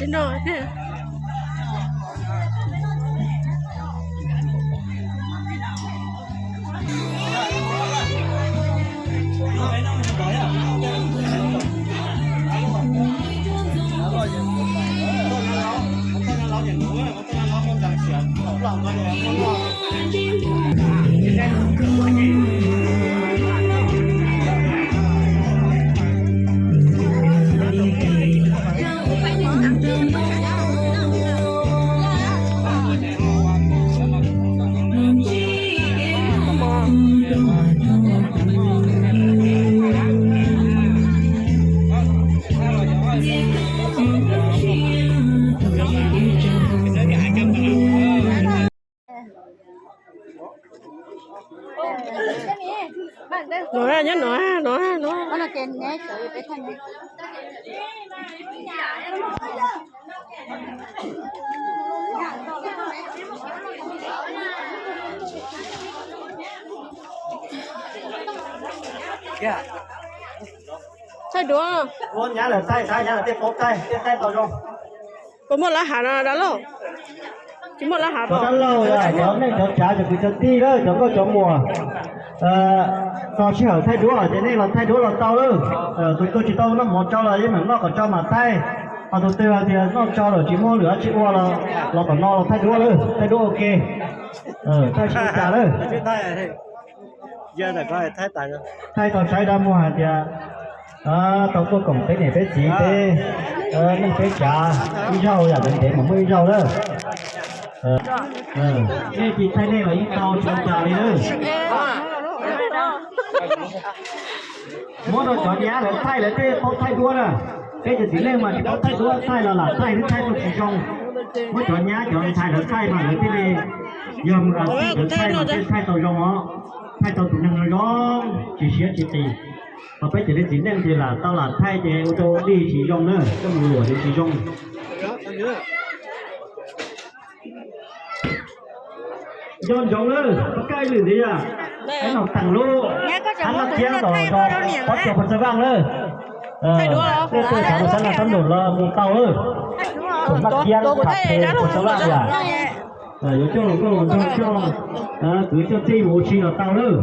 No. No, nyob no, no, no. Thaij duab. Puas muaj lawv hav no dab laug? Tsis muaj lawv hav. Cov dab laug, cov neej cov tsav, cov kwv cov tij lawm, cov nkauj cov muam, txog sij hawm thaij duab ces nej los thaij duab los tau lawm. Tus twg tsis tau noj mov tsau los yeej meem noj kom tsau mam thaij. Ho tus twg hais tias noj tsau lawm tsis muaj lwm dab tsi ua los, los tom no los thaij duab lawm, thaij duab ua ke. Thaij sib cas lawm. Thaij tau saib dab muag hais tias tau tuaj koom peb niam peb txiv peb neej peb tsav ib zaug yam ntev ntev mas muaj ib zaug lawm. Nej tsis thaij nej los yeej tau tsis ua cas li lawm. Muab rau cov nyab lawv thaij, lawv thiaj paub thaij duab na. Peb cov txiv neej mas tsis paub thaij duab, thaij los lam thaij, twb thaij tau tsis zoo. Muab cov nyab cov ntxhais lawv thaij mas lawv thiaj li, yog mus los thaij, lawv thaij mas thiaj thaij tau zoo os. Thaij tau tus neeg zoo zoo, tsis siab tsis qis. Ho peb cov niag txiv neej ces lam tau lam thaij ces ua rau ua dij tsis zoo na, coj mus luam ces tsis zoo. Nco ntsoov lawm, pab kaj ib lwm ntxiv yom, peb nom teem lub hab laj thiab los zog pab tsuag Phuv Xav Vaj lawm. Tej tuaj xav mus sab naj sab nraum los mus tau lawm. Tsuag Maj Kiab, Phuv Xav Vaj yom. Yuav coj los koj los nrog coj kwv coj tij mus ua si los tau lawm.